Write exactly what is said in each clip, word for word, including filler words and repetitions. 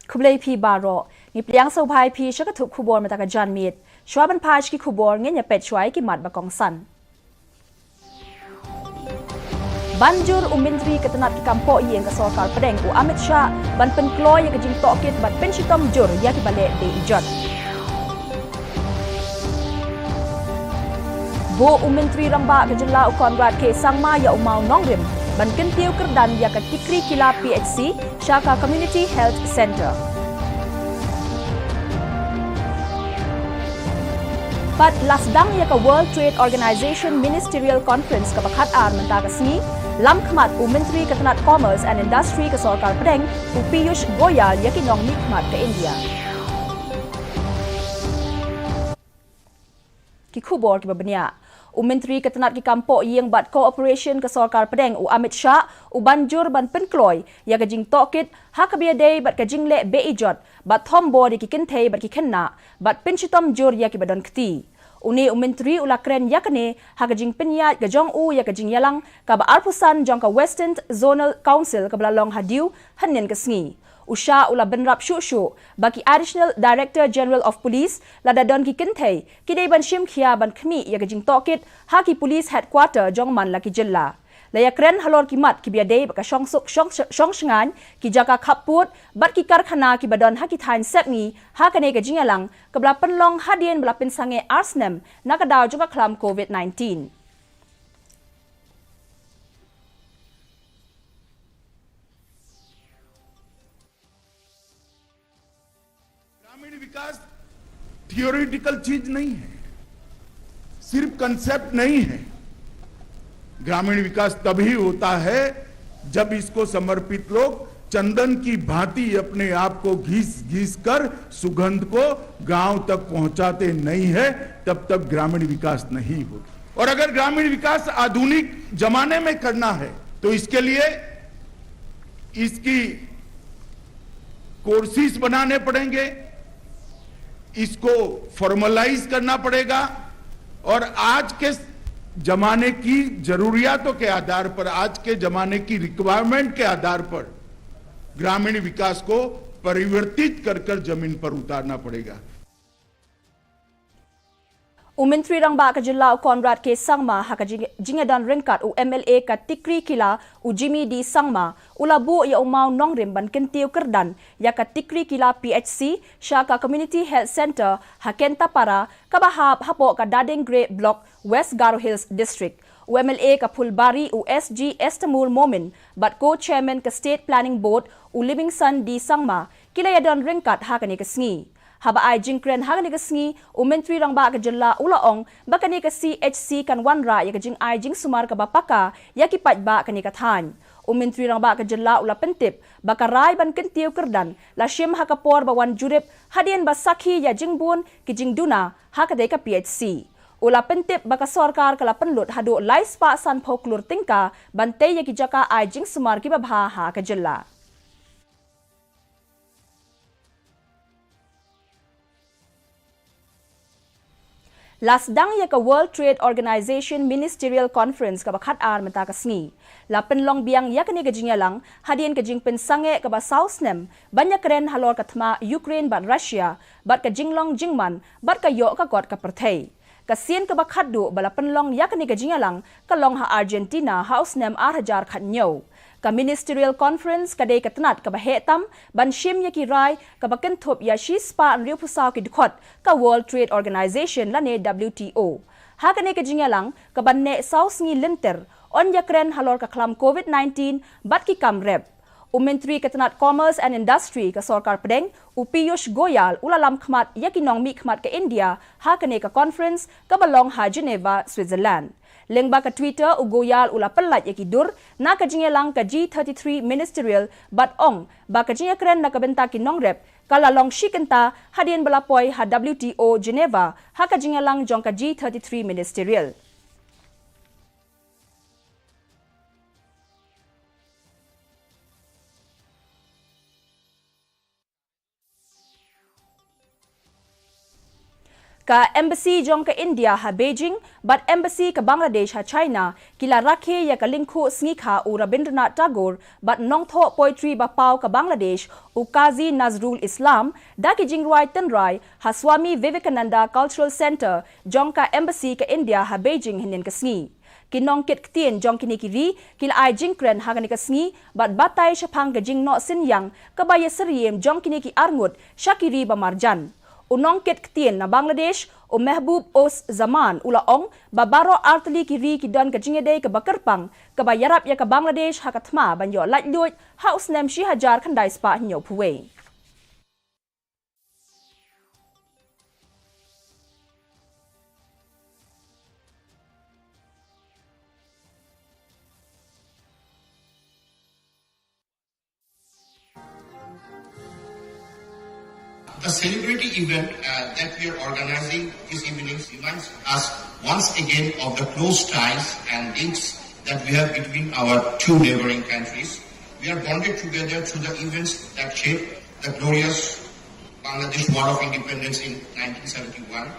Khublei phi baroh. Ngi pdiang sngewbha ïa phi sha ka thup khubor mynta ka janmiet. Shuwa ban phai sha ki khubor, ngin ïa peit shuwa ïa ki mat ba kongsan. Ban jur u Myntri ka tnat ki kam poh ïing ka sorkar pdeng u Amit Shah ban pynkloi ïa ka jingtohkit bad pynshitom jur ïa kiba leh beh-ijot. Buh u Myntri Rangbah ka jylla u Conrad K Sangma ïa u mawnongrim ban kyntiew kyrdan ïa ka Tikrikilla P H C sha ka Community Health Centre. Bad la sdang ïa ka World Trade Organization Ministerial Conference kaba khatar mynta ka sngi, lam khmat u Myntri ka tnat Commerce and Industry ka sorkar pdeng u Piyush Goyal ïa ki nongmihkhmat ka India. Ki khubor kiba bniah. U Myntri ka tnat ki kam poh ïing bad cooperation ka sorkar pdeng u Amit Shah u ban jur ban pynkloi ïa ka jingtohkit ha kaba ïadei bad ka jingleh beh-ijot bad thombor ïa ki kynthei bad ki khynnah bad pynshitom jur ïa kiba don kti. Une u Myntri u la kren ïa kane ha ka jingpynïaid ka jong u ïa ka jingïalang kaba arphew san jong ka Western Zonal Council kaba la long ha Diu hynnin ka sngi. U Shah u la bynrap shuh shuh ba ki Additional Director General of Police lada don ki kynthei ki dei ban shim khia ban khmih ïa ka jingtohkit ha ki Police Headquarter jong man la ki jylla. La ïakren halor ki mat kiba ïadei bad ka shongsuk shong, shong shngaiñ, ki jaka khappud bad ki karkhana kiba don ha ki thaiñ sepngi ha kane ka jingïalang kaba la pynlong hadien ba la pynsangeh ar snem na ka daw jong ka khlam covid nineteen. ग्रामीण विकास थियोरिटिकल चीज नहीं है, सिर्फ कॉन्सेप्ट नहीं है। ग्रामीण विकास तभी होता है जब इसको समर्पित लोग चंदन की भांति अपने आप को घिस घिस कर सुगंध को गांव तक पहुंचाते नहीं है, तब तक ग्रामीण विकास नहीं होता। और अगर ग्रामीण विकास आधुनिक जमाने में करना है तो इसके लिए इसकी कोर्सेज बनाने पड़ेंगे, इसको फॉर्मलाइज करना पड़ेगा और आज के जमाने की जरूरियातों के आधार पर, आज के जमाने की रिक्वायरमेंट के आधार पर ग्रामीण विकास को परिवर्तित कर कर जमीन पर उतारना पड़ेगा। U Myntri Rangbah ka jylla u Conrad K Sangma ha ka jing-, jingïadon ryngkat u M L A ka Tikrikilla u Jimmy D Sangma u la buh ïa u mawnongrim ban kyntiew kyrdan ïa ka Tikrikilla P H C sha ka Community Health Centre ha Kentapara kaba hap hapoh ka Dading Grey Block, West Garo Hills District. U M L A ka Phulbari u S G Estamur Momin bad co-chairman ka State Planning Board u Livingstone D Sangma ki la ïadon ryngkat ha kane ka sngi. Haba ai jingkren ha kane ka sngi, u Myntri Rangbah ka jylla u la ong ba kane ka C H C kan wanrah ïa ka jingai jingsumar kaba paka ïa ki paidbah kane ka thaiñ. U Myntri Rangbah ka jylla u la pyntip ba ka rai ban kyntiew kyrdan la shim ha ka por ba wan jurip hadien ba sakhi ïa jingbun ki jingduna ha katei ka P H C. U la pyntip ba ka sorkar ka la pynlut haduh lai spah sanphew klur tyngka ban tei ïa ki jaka ai jingsumar kiba bha ha ka jylla. La sdang ïa ka World Trade Organization Ministerial Conference kaba khatar mynta ka sngi. La pynlong biang ïa kane ka jingïalang hadien ka jingpynsangeh kaba saw snem ban ïakren halor ka thma Ukraine bad Russia bad ka jinglong jingman bad ka ïoh ka kot ka pyrthei. Ka sien kaba khatduh ba la pynlong ïa kane ka jingïalang ka long ha Argentina ha u snem ar hajar khathynñiew. Ka Ministerial Conference ka dei ka tnat kaba heh tam ban shim ïa ki rai kaba kynthup ïa shispah hynriewphew saw ki dkhot ka World Trade Organization lane W T O. Ha kane ka jingïalang kaba neh saw sngi lynter, yn ïakren halor ka khlam covid nineteen bad ki kam rep. U Myntri ka tnat Commerce and Industry ka sorkar pdeng u Piyush Goyal u la lam khmat ïa ki nongmihkhmat ka India ha kane ka conference kaba long ha Geneva, Switzerland. Lyngba ka Twitter u Goyal u la pyllait ïa ki dur na ka jingïalang ka G thirty-three Ministerial bad ong ba ka jingïakren na ka bynta ki nongrep ka la long shi kynta hadien ba la poi ha W T O Geneva ha ka jingïalang jong ka G thirty-three Ministerial. Ka Embassy jong ka India ha Beijing bad Embassy ka Bangladesh ha China ki la rakhe ïa ka lyngkhuh sngikha u Rabindranath Tagore bad nongthoh poetry ba paw ka Bangladesh u Kazi Nazrul Islam da ki jingrwai tynrai ha Swami Vivekananda Cultural Centre jong ka Embassy ka India ha Beijing hynnin ka sngi. Ki nongkit ktien jong kine ki ri ki la ai jingkren ha kane ka sngi bad batai shaphang ka jingnoh synñiang kaba ïasyriem jong kine ki arngut sha ki ri ba marjan. U nongkit ktien na Bangladesh, u Mehbub Oz Zaman, u la ong ba baroh artylli ki ri ki don ka jingïadei kaba kyrpang kaba ïarap ïa ka Bangladesh ha ka thma ban ïoh laitluid ha u snem shi hajar khyndai spah hynñiewphew wei. The celebrity event uh, that we are organizing this evening reminds us once again of the close ties and links that we have between our two neighboring countries. We are bonded together through the events that shaped the glorious Bangladesh War of Independence in nineteen seventy-one.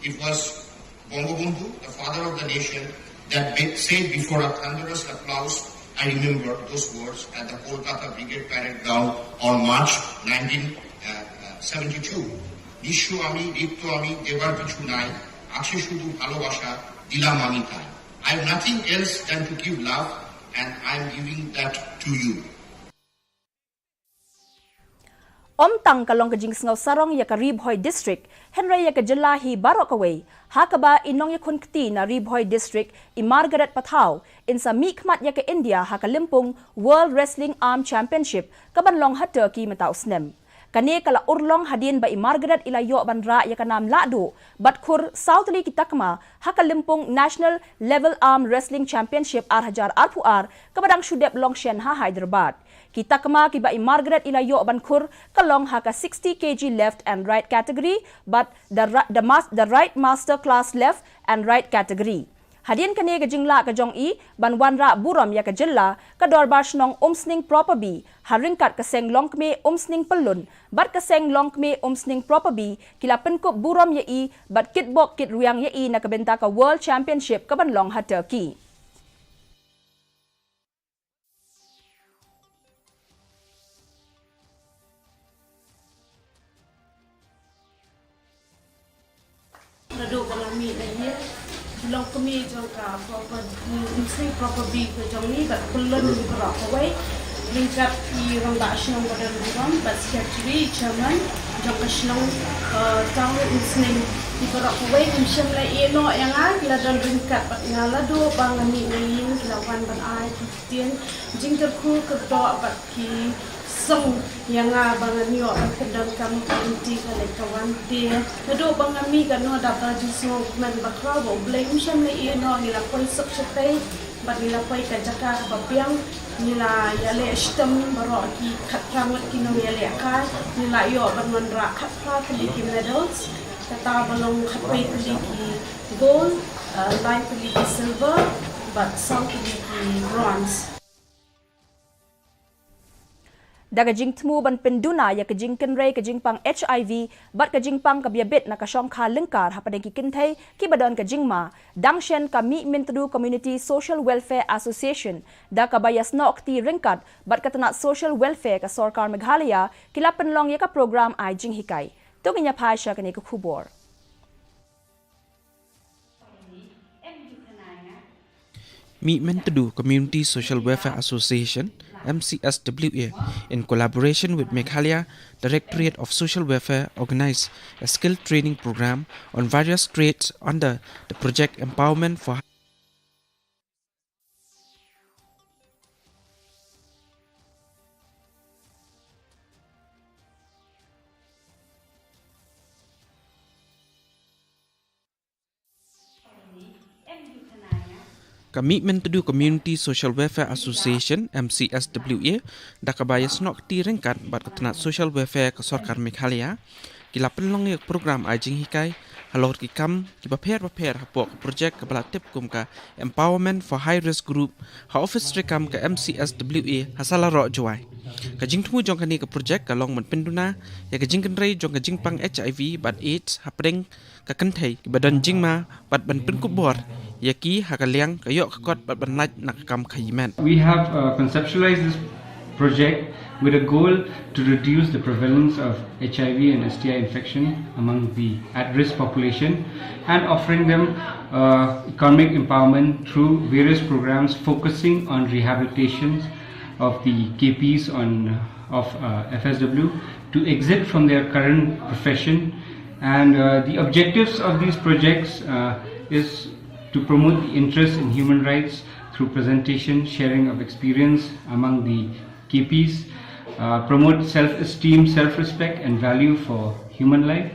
It was Bangabandhu, the father of the nation, that be- said before a thunderous applause, I remember those words at the Kolkata Brigade Parade Ground on March nineteen seventy-two. নিঃস্ব আমি, রিক্ত আমি, দেবার কিছু নাই, আছে শুধু ভালোবাসা, দিলাম আমি তাই. I have nothing else than to give love, and I am giving that to you. Ym tang ka long ka jingsngew sarong ïa ka Ri Bhoi District, hynrei ïa ka jylla hi baroh kawei, ha kaba i nongïakhun kti na Ri Bhoi District, i Margaret Pathaw, in sa mihkhmat ïa ka India ha ka lympung World Wrestling Arm Championship, kaban long ha Turkey mynta u snem. Kane ka la urlong hadien ba i Margaret i la ïoh ban rah ïa ka nam lahduh bad khur saw tylli ki takma ha ka lympung National Level Arm Wrestling Championship ar hajar arphew ar, kaba dang shu dep long shen ha Hyderabad. Ki takma kiba i Margaret i la ïoh ban khur ka long ha ka sixty K G left and right category bad the, ra- the, mas- the right master class left and right category. Hadien kane ka jinglah ka jong i ban wanrah burom ïa ka jylla, ka Dorbar Shnong Umsning Propabi ha ryngkat ka seng longkmie Umsning Pyllun bad ka seng longkmie Umsning Propabi ki la pynkup burom ïa i bad kitbok kitrwiang ïa i na ka bynta ka World Championship kaban long ha Turkey. Naduh ba nga mih na ïing, u longkmie jong ka Propa- Umsning Propabi ka jong ngi bad Pyllun baroh kawei, ryngkat ki rangbah shnong ba don burom bad secretary, chairman jong ka shnong, eh, Town Umsning, ki baroh kawei kim shym la ïehnoh ïa nga, ki la don ryngkat bad nga naduh ba nga mih na ïing, ki la wan ban ai ki ktien jingkyrkhu kyrdoh bad ki song ïa nga ba ngan ïoh ban pyndonkam ka lynti ka leit ka wan. Te naduh ba nga mih, katno da ka jingsngewkmen bakhraw ba U Blei um shym la ïehnoh. Ngi la poi suk shatei bad ngi la poi ka jaka kaba biang. Ngi la ïaleh shitom baroh ki khatphra ngut ki nongïalehkai. Ngi la ïoh ban wanrah khatphra tylli ki medals, kata ba long khatwei tylli ki gold, uh, lai tylli ki silver bad saw tylli ki bronze. Da ka jingthmu ban pynduna ïa ka jingkynrei ka jingpang H I V bad ka jingpang ka bia bit na ka shongkha lyngkar hapdeng ki kynthei kiba don ka jingma, dang shen ka Mihmyntdu Community Social Welfare Association da kaba ïasnoh kti ryngkat bad ka tnat Social Welfare ka Sorkar Meghalaya ki la pynlong ïa ka program ai jinghikai. To ngin ïa phai sha kane ka khubor. Mihmyntdu Community Social Welfare Association, M C S W A, in collaboration with Meghalaya Directorate of Social Welfare, organized a skill training program on various trades under the Project Empowerment for Ka Mihmyntdu Community Social Welfare Association, M C S W A, da kaba ïasnoh kti ryngkat bad ka tnat Social Welfare ka Sorkar Meghalaya, ki la pynlong ïa ka program ai jinghikai halor ki kam kiba pher bapher hapoh ka projek kaba la tip kum ka Empowerment for High Risk Group ha office treikam ka M C S W A ha Salaroh, Jowai. Ka jingthmu jong kane ka projek ka long ban pynduna ïa ka jingkynrei jong ka jingpang H I V bad AIDS hapdeng ka kynthei kiba don jingma bad ban pynkupbor ïa ki ha ka liang ka ïoh ka kot bad ban lait na ka kam khaïi met. We have uh, conceptualized this project with a goal to reduce the prevalence of H I V and S T I infection among the at-risk population and offering them uh, economic empowerment through various programs focusing on rehabilitation of the K Ps on of uh, F S W to exit from their current profession. And uh, the objectives of these projects uh, is to promote the interest in human rights through presentation, sharing of experience among the K Ps, uh, promote self-esteem, self-respect, and value for human life.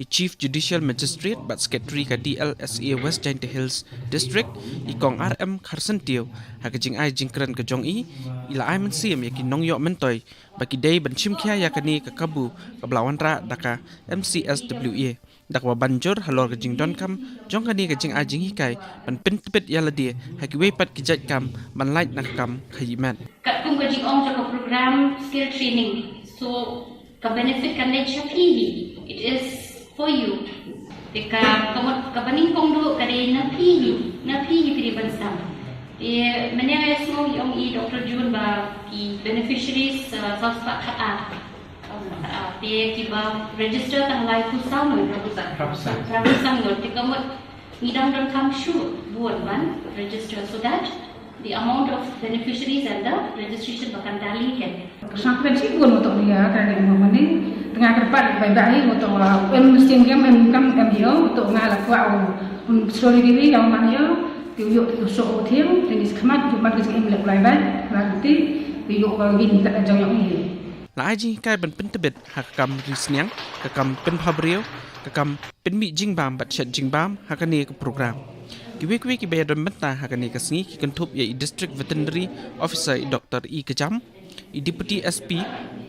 I Chief Judicial Magistrate bad Secretary ka D L S A West Jaintia Hills District, i Kong R M Kharsentiw, ha ka jingai jingkren ka jong i, i la ai mynsiem ïa ki nongïoh myntoi ba ki dei ban shim khia ïa kane ka kabu kaba la wanrah da ka M C S W A, da kaba ban jur halor ka jingdonkam jong kane ka jingai jinghikai ban pyntbit ïa lade ha kiwei pat ki jait kam ban lait na ka kam khaïi met. Katkum ka jingong jong ka program skill training, so ka benefit kan leit sha phi hi. It is for you. Te ka, ka mut, kaba nyngkong ruh ka dei na phi hi, na phi hi phi dei ban sam. Te mynne nga ïohsngew i ong i Doctor June ba ki beneficiaries, uh, saw spah khatar. Saw spah khatar. Te kiba register tang laiphew saw ngut. Phra phew saw. Phra phew saw ngut. Te ka mut ngi dang donkam shuh bun ban register, so that the amount of beneficiaries and the registration ba kan tally kan. Ka shang kren shibun moto ïa ka dei mo mane. Tengah ka dapat bye bye moto, uh, em sting em, em kam em ïa moto nga la kwah, um, sorry diri ïa man ïa. Te u ïoh te u soh u thiang te ngi skhmat u man ka jingim leh bye bye. La ti te u ïoh ka gin ka jong ïa. La ai jinghikai ban pyntbit ha ka kam ri sniang, ka kam pynbha briew, ka kam pynmih jingbam bad shet jingbam ha kane ka program. Kiwei kiwei kiba ïadon bynta ha kane ka sngi ki kynthup ïa i District Veterinary Officer i Doctor E Kjam, i Deputy S P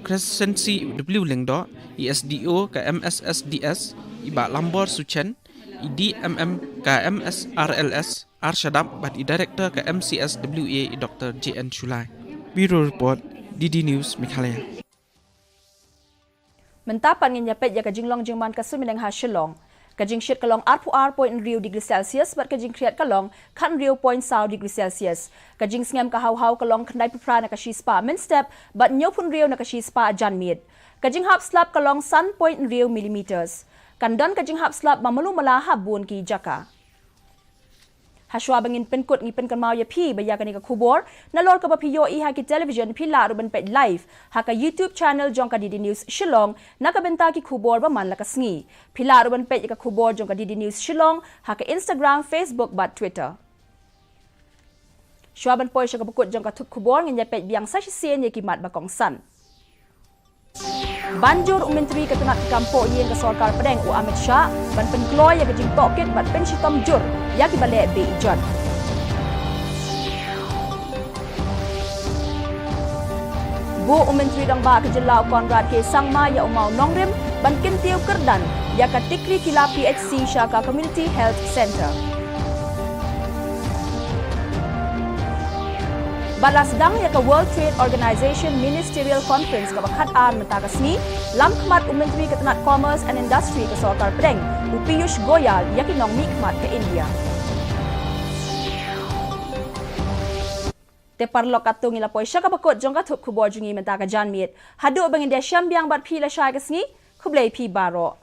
Crescency W Lyngdoh, i S D O ka M S S D S i Bah Lambor Suchen, i D M M ka M S R L S Arshadap bad i Director ka M C S W A i Doctor J N Shullai. Bureau Report, D D News Meghalaya. Mynta pat ngin ïa peit ïa ka jinglong jingman ka suiñ bneng ha Shillong. Ka jingshit ka long arphew ar point hynriew degree Celsius bad ka jingkhriat ka long khathynriew point saw degree Celsius. Ka jingsngem ka haw haw ka long khyndaiphew phra na ka shispah mynstep bad hynñiewphew hynriew na ka shispah janmiet. Ka jinghap slap ka long san point hynriew millimeters. Kan don ka jinghap slap ba malu mala ha bun ki jaka. Hashwa ba ngin pynkut ngi pynkynmaw ïa phi ba ïa kane ka khubor nalor kaba phi ïohi ha ki television phi lah ruh ban peit live ha ka YouTube channel jong ka D D News Shillong na ka bynta ki khubor ba man la ka sngi. Phi lah ruh ban peit ïa ka khubor jong ka D D News Shillong ha ka Instagram, Facebook bad Twitter. Shuwa ban poi sha kaba kut jong ka thup khubor ngin ïa peit biang sa shisien ïa ki mat ba kongsan. Ban jur u Myntri ka tnat ki kam pohïing ka Sorkar Pdeng u Amit Shah ban pynkloi ïa ka jingtohkit bad pynshitom jur ïa kiba leh beh ijot. Buh u Myntri Rangbah ka Jylla u Conrad K Sangma ïa u maw Nongrim ban kyntiew kyrdan ïa ka Tikrikilla P H C sha ka Community Health Centre. Bad la sdang ïa ka World Trade Organization Ministerial Conference kaba khatar mynta ka sngi, lam khmat u Myntri ka tnat Commerce and Industry ka Sorkar Pdeng, u Piyush Goyal ïa ki nongmihkhmat ka India. Te paralok, katto ngi la poi sha kaba kut jong ka thup khubor jong ngi mynta ka janmiet. Haduh ba ngin ïashem biang bad phi lashai ka sngi, khublei phi baroh.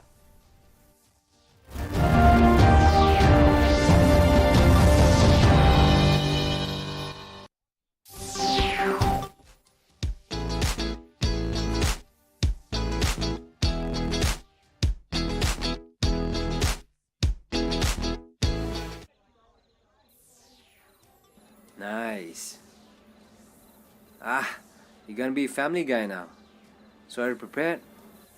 Nice. Ah, you're gonna be a family guy now. So are you prepared?